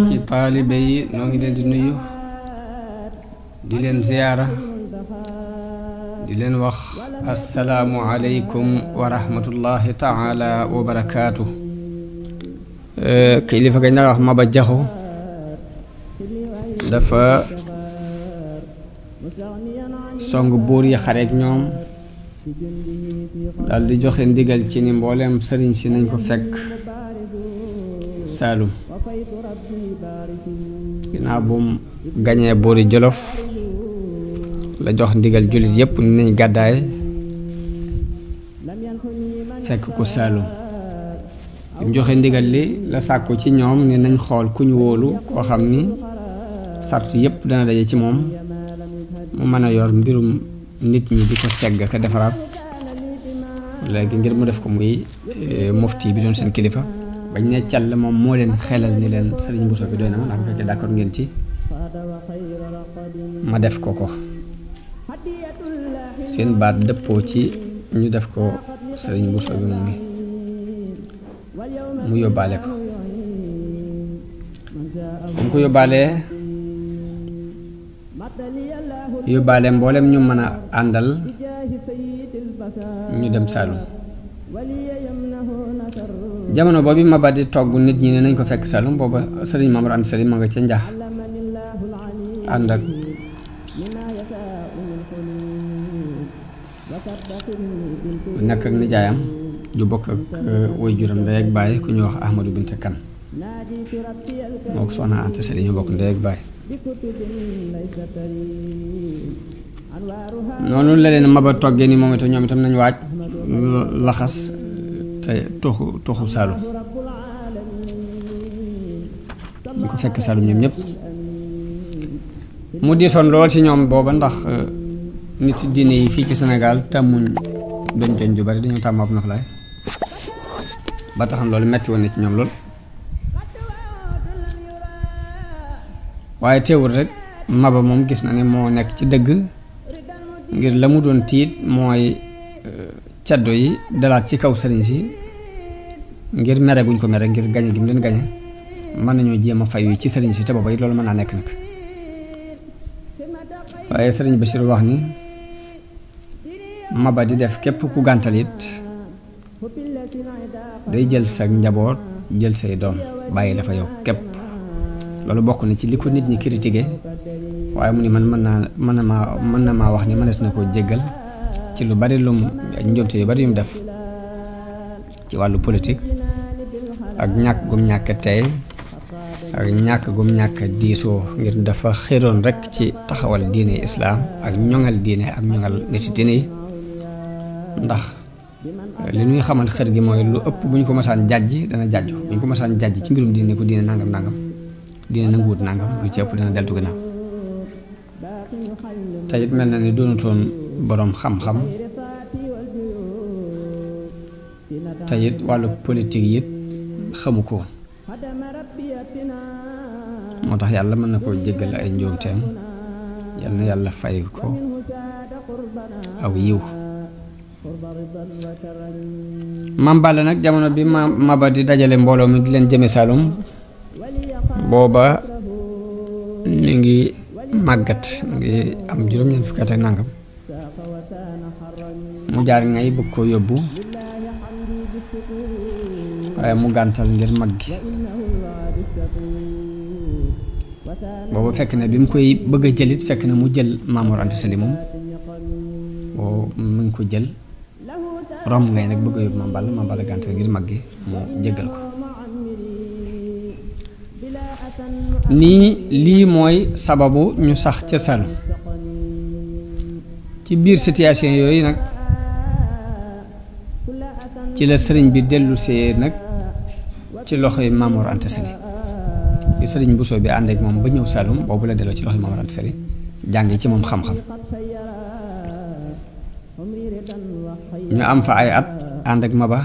ci taalibe yi noo ngi leen di nuyu di leen ziyaara di leen wax assalaamu aleykum wa rahmatullahi taala wa barakaatu. kilifa gañ na wax Maba Jaxu dafa song buur yi xareek ñoom dal di joxe ndigal ci ni mbooleem sëriñ si nañ ko fekk Saalum ginnaaw bu mu gañee buuri Jolof la jox ndigal jullit yépp ni nañ gàddaay fekk ko Saalum bi mu joxe ndigal li la sàkku ci ñoom ni nañ xool ku ñu wóolu koo xam ni sart yépp dana daje ci moom mu mën a yor mbirum nit ñi di ko segg ka defaraat léegi ngir mu def ko muy mufti bi doon seen kilifa bañ ne càll moom moo leen xelal ni leen sëriñ Bousso bi doy na ma ndax bu fekkee d'accord ngeen ci ma def ko seen baat dëppoo ci ñu def ko sëriñ Bousso bi moom mu yóbbaale ko mu ko yóbbaale mboolem ñu mën a àndal ñu dem Saalum jamono boobu Maba di togg nit ñi ne nañ ko fekk Saalum booba sëriñ Mamadou Anta Sali ma nga ca Njax ànd ak nekk ak nijaayam ju bokk ak woy juram ndey ak baay ku ñuy wax Ahmadou Binte Kan moo ko soxna Anta Sali ñu bokk ndey ak baay noonu la leen Maba toggee ni moom itam ñoom itam nañ waaj laxas te toxu Saalum ñu ko fekk Saalum ñoom ñëpp mu diisoon lool ci ñoom booba ndax nit diine yi fii ci Sénégal tàmmuñ doñ ju bari dañu tàmm ab noflaay ba taxam loolu metti woon na ci ñoom lool waaye teewul rek Maba moom gis na ni moo nekk ci dëgg ngir la mu doon tiit mooy caddo yi dalaat ci kaw sëriñ si ngir mere guñ ko mere ngir gañe gi mu leen gañe mën nañoo jéem a fayu ci sëriñ si te booba it loolu mën naa nekk nag waaye sëriñ Bachir wax ni Maba di def képp ku gàntal it day jël sa njaboot jël say doom bàyyi dafa yow képp loolu bokk na ci li ko nit ñi critiqué waaye mu ni man mën na maa wax ni mënees na koo jéggal ci lu bari lum njuumte yu bari yum def ci wàllu politique ak ñàkk gum ñàkk tey ak ñàkk gum ñàkk diisoo ngir dafa xéroon rek ci taxawal diine islaam ak ñoŋal diine ak ñoŋal nit diine yi ndax li ñuy xamal xër gi mooy lu ëpp bu ñu ko masaan jàjj dana jàjju bu ñu ko masaan jàjj ci mbirum diine ko diine nangam diine nanguwut nangam lu ci ëpp dana deltu gannaaw te it mel na ni doonutoon boroom xam-xam te it wàllu politique yi xamu ko woon moo tax yàlla mën na koo jéggal ay njuumteem yal na yàlla fay ko aw yiw Maam Balla nag jamono bi Maba di dajale mbooloo mi di leen jëme Saalum booba mi ngi màggat mi ngi am juróom-ñeent fukki at ak nangam mu jaar ngay bëgg koo yóbbu waaye mu gàntal ngir mag gi booba fekk na bi mu koy bëgg a jëlit fekk na mu jël Mamour Anta Sali moom boo mu ngi ko jël romb ngay nag bëgg a yóbbu Maam Balla gàntal ngir mag gi mu jéggal ko nii lii mooy sababu ñu sax ca Saalum ci biir situation yooyu nag ci la sëriñ bi dellusee nag ci loxoy Mamour Anta Sali bi sëriñ Bousso bi ànd ak moom ba ñëw Saalum boobu la delloo ci loxoy Mamour Anta Sali jàngi ci moom xam-xam ñu am fa ay at ànd ak Maba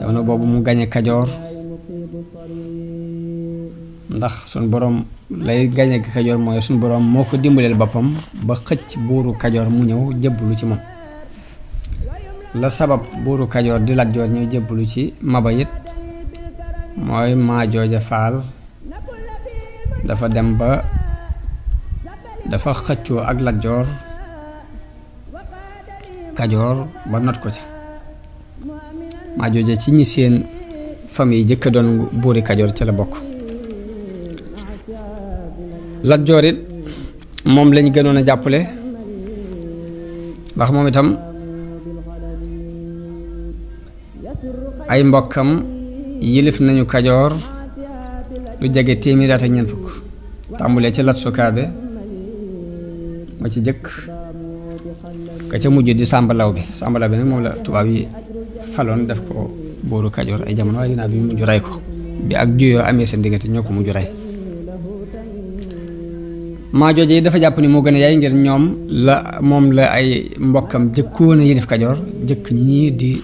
jamono boobu mu gañe Kajoor ndax suñ boroom lay gañe Kajoor mooy suñ boroom moo ko dimbaleel boppam ba xëcc buuru Kajoor mu ñëw jébbalu ci moom la sabab buuru Kajoor di Lat Joor ñuy jébbalu ci Maba it mooy Maajooja Faal dafa dem ba dafa xëccoo ak Lat Joor Kajoor ba not ko ci Maajooja ci ñi seen famille jëkk doon buuri Kajoor ca la bokk Lat Joor it moom lañ gënoon a jàppale ndax moom itam ay mbokkam yilif nañu Kajoor lu jege téeméeri at ak ñeent fukk tàmbulee ci Lat Sukaabe moo ci jëkk ka ca mujj di Sàmba Lawbe nag moom la tubaab yi faloon def ko buuru Kajoor ay jamono waaye ginnaaw bi mujj rey ko bi ak juyoo amee seen diggante ñoo ko mujj rey Maajooja yi dafa jàpp ni moo gën a yaay ngir moom la ay mbokkam jëkkoon a yilif Kajoor jëkk ñii di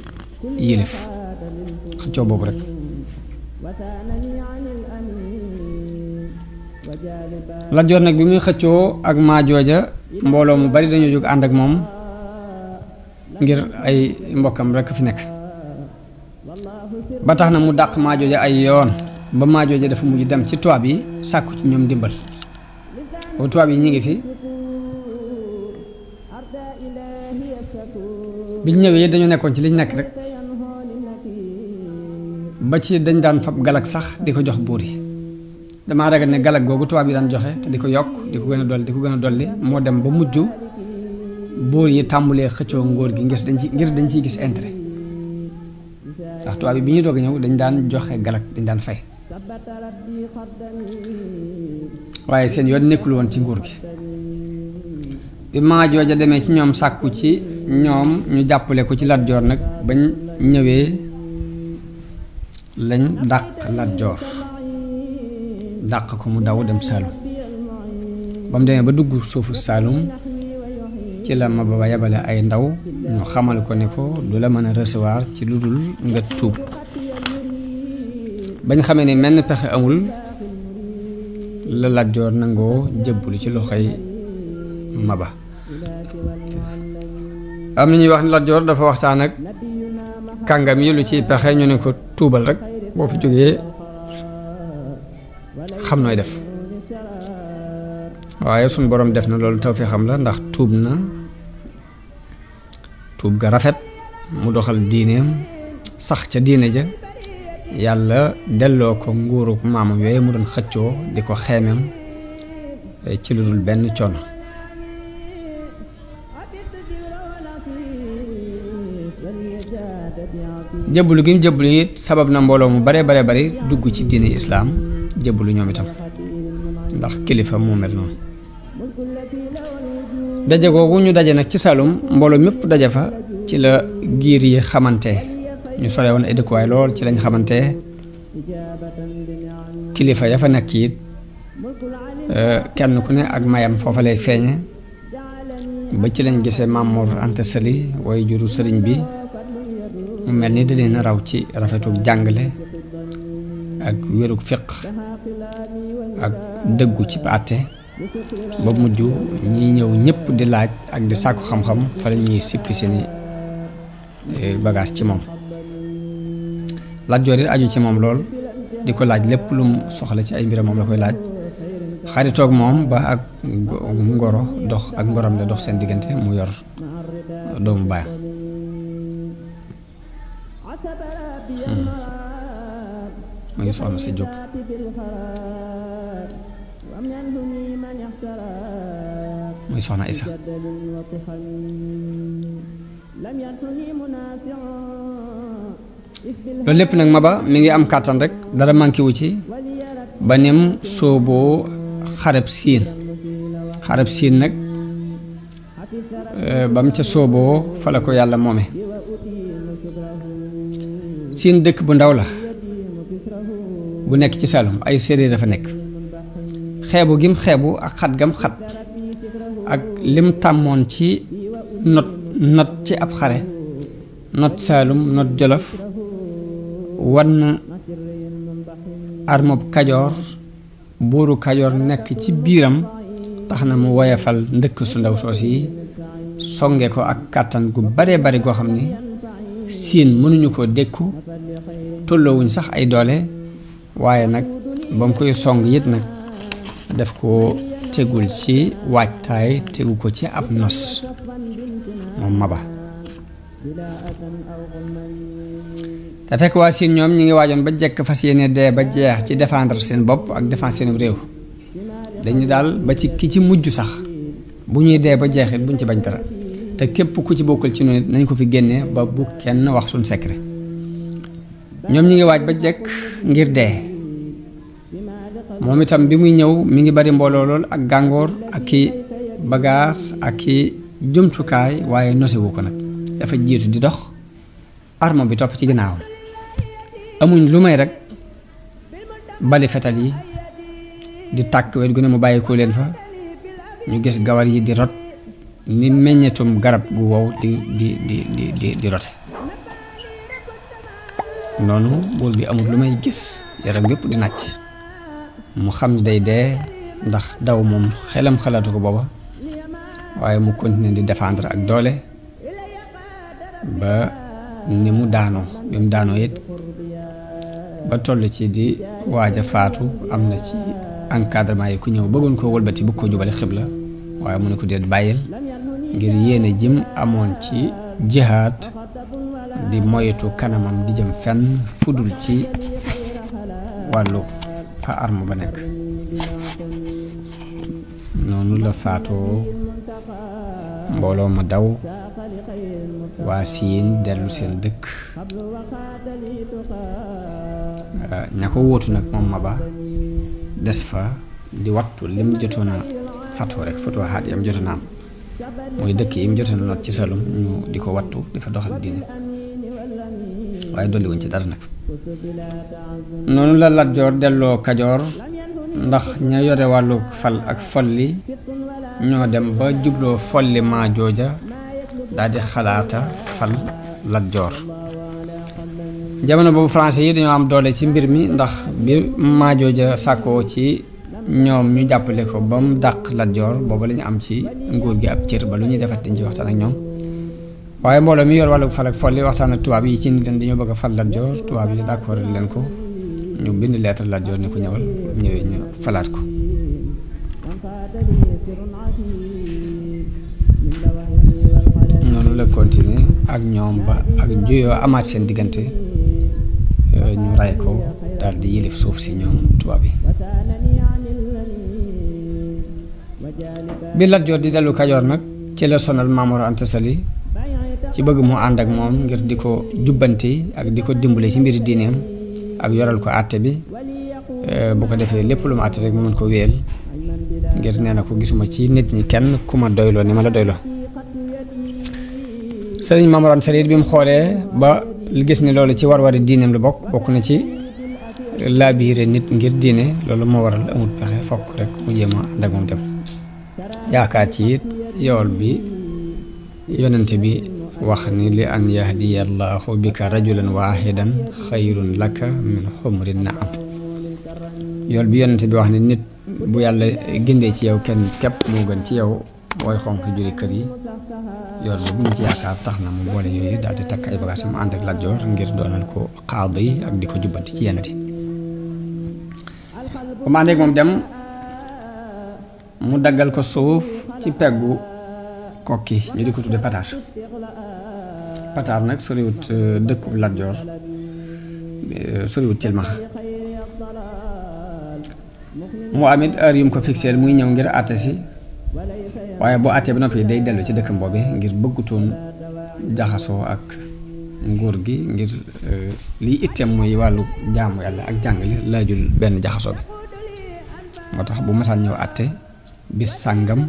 yilif xëccoo boobu rek Lat Joor nag bi muy xëccoo ak Maajooja mbooloo mu bari dañoo jóg ànd ak moom ngir ay mbokkam rek fi nekk ba tax na mu dàq Maajooja ay yoon ba Maajooja dafa mujj dem ci tubaab yi sàkku ci ñoom dimbal boobu tubaab yi ñi ngi fi biñ ñëwee dañu nekkoon ci liñ nekk rek ba ci dañ daan fab galak sax di ko jox buur yi damaa ragal ne galak googu tubaab yi daan joxe te di ko yokk di ko gën a dolli moo dem ba mujj buur yi tàmbulee xëccoo ngóor gi ngir dañ ciy gis intérêt ndax tubaab yi bi ñuy doog a ñëw dañ daan joxe galak dañ daan fay waaye seen yoon nekkul woon ci nguur gi bi Maajooja demee ci ñoom sàkku ci ñoom ñu jàppale ko ci Lat Joor nag bañ ñëwee lañ dàq Lat Joor dàq ko mu daw dem Saalum ba mu demee ba dugg suufu Saalum ci la Maba ba yabale ay ndaw ñu xamal ko ne ko du la mën a recevoir ci lu dul nga tuub bañ xamee ne menn pexe amul la Lat Joor nangoo jëbbulu ci loxoy Maba am na ñuy wax ne Lat Joor dafa waxtaan ak kàngam yi lu ciy pexe ñu ne ko tuubal rek boo fi jógee xam nooy def waaye suñ boroom def na loolu tawfeexam la ndax tuub na tuub ga rafet mu doxal diineem sax ca diine ja yàlla delloo ko nguuruk maamam yooyu mu doon xëccoo di ko xeemeem ci lu dul benn coono jëbbulu gi mu jëbbulu it sabab na mbooloo mu bare bari dugg ci diine islaam jëbbulu ñoom itam ndax kilifa moo mel noonu daje googu ñu daje nag ci Saalum mbooloo mépp daje fa ci la giir yi xamante ñu sore woon ay dëkkuwaay lool ci lañ xamante kilifa ya fa nekk it kenn ku ne ak mayam foofa lay feeñe ba ci lañ gisee Maam Mor Anta Sali way juru sëriñ bi mu mel ni da leen raw ci rafetuk jàngale ak wérug fiq ak dëggu ci àtte ba mujj ñi ñëw ñëpp di laaj ak di sàkku xam-xam fa la ñuy sippi seeni bagage ci moom Lat Joor it aju ci moom lool di ko laaj lépp lu mu soxla ci ay mbiram moom la koy laaj xaritoog moom ba ak ngoro dox ak ngorom la dox seen diggante mu yor doomu baayam mu ngi soxna si Jóob muy soxna Isa loolu lépp nag Maba mi ngi am kàttan rek dara manqué wu ci ba nim sooboo xarab siin nag ba mu ca sooboo fa la ko yàlla moome siin dëkk bu ndaw la bu nekk ci Saalum ay séeréer dafa nekk xeebu gim xeebu ak xat gam xat ak lim tàmmoon ci not ci ab xare not Saalum not Jolof wan armob Kajoor buuru Kajoor nekk ci biiram tax na mu woyafal ndëkk su ndaw soos yi songe ko ak kàttan gu bare goo xam ni siin mënuñu ko dékku tolloowuñ sax ay doole waaye nag ba mu koy song it nag def ko tegul ci waajtaay tegu ko ci ab nos moom Maba te fekk waa siin ñoom ñi ngi waajoon ba jekk fas yéene dee ba jeex ci défendre seen bopp ak défendre seen réew dañu daal ba ci ki ci mujj sax bu ñuy dee ba jeexit buñ ci bañ dara te képp ku ci bokkul ci noonu nañ ko fi génne ba bu kenn wax suñ secret ñoom ñi ngi waaj ba jekk ngir dee moom itam bi muy ñëw mi ngi bari mbooloo lool ak gàngoor ak ki bagaas ak ki jumtukaay waaye nosewu ko nag dafa jiitu di dox arme bi topp ci ginnaawam amuñ lu may rek bali fetal yi di tàkk wet gu ne mu bàyyi ko leen fa ñu gis gawar yi di rot ni meññetum garab gu wow di rote noonu buur bi amul lu may gis yaram yépp di nàcc mu xam ni day dee ndax daw moom xelam xalaatu ko booba waaye mu continuer di défendre ak doole ba ni mu daanoo bi mu daanoo it ba toll ci di waaj a faatu am na ci encadrement yi ku ñëw bëggoon koo wëlbati bëgg koo jubale xibla waaye mu ne ko déet bàyyil ngir yéene jëm amoon ci jihaad di moytu kanamam di jëm fenn fudul ci wàllu fa arme ba nekk noonu la faatoo mbooloo ma daw waa siin dellu seen dëkk ña ko wóotu nag moom Maba des fa di wattu lim jotoon a fatoo rek fatoo xaat yam jotoon a am mooy dëkk yi mu jotoon a not ci Saalum ñu di ko wattu di fa doxal diine waaye dolli wuñ ci dara nag noonu la Lat Joor delloo Kajoor ndax ña yore wàllu fal ak folli ñoo dem ba jubloo folli maa jooja daal di xalaata fal Lat Joor jamono boobu français yi dañoo am doole ci mbir mi ndax bi maa jooja sàkkoo ci ñoom ñu jàppale ko ba mu dàq Lat Joor boobu la ñu am ci nguur gi ab cër ba lu ñuy defat dañ ci waxtaan ak ñoom waaye mbooloo mi yor wàllu fal ak folli waxtaan ak tubaab yi ci ni leen dañoo bëgg a fal Lat Joor tubaab yi d'accord leen ko ñu bind lettre Lat Joor ni ko ñëwal ñëwee ñu falaat ko noonu la continuer ak ñoom ba ak juyoo amaat seen diggante ñu ray ko daal di yilif suuf si ñoom tubaab yi bi Lat Joor di dellu Kajoor nag ci la sonal Maam Mor Anta Sali ci bëgg mu ànd ak moom ngir di ko jubbanti ak di ko dimbale ci mbiri diineem ak yoral ko àtte bi bu ko defee lépp lu ma àtte rek mu mën ko wéyal ngir nee na ko gisuma ci nit ñi kenn ku ma doyloo ni ma la doyloo sëriñ Maam Mor Anta Sali bi mu xoolee ba gis ni loolu ci war-wari diineem la bokk na ci laabiire nit ngir diine loolu moo waral amul pexe fokk rek mu jéem a ànd ak moom dem yaakaar ci it yool bi yonente bi wax ni li an yahdiya allahu bika rajulan waahidan xayrun laka min xumri naam yool bi yonente bi wax ni nit bu yàlla gindee ci yow kenn képp moo gën ci yow booy xonk juri kër yi yool boobu mu ci yaakaar tax na mu boole yooyu daal di takk ay bagages am ànd ak Lat Joor ngir doonal ko xaadi yi ak di ko jubbanti ci yenn ti bu ma àndeek moom dem mu daggal ko suuf ci peggu kokki ñu di ko tudde Pataar Pataar nag soriwut dëkkub Lat Joor soriwut Cilmaxa mu amit heure yu mu ko fixeel muy ñëw ngir àtte si waaye boo àttee ba noppi day dellu ci dëkkam boobe ngir bëggutoon jaxasoo ak nguur gi ngir liy itteem mooy wàllu jaamu yàlla ak jàngale laajul benn jaxasoo bi moo tax bu masaan ñëw àtte bis sàngam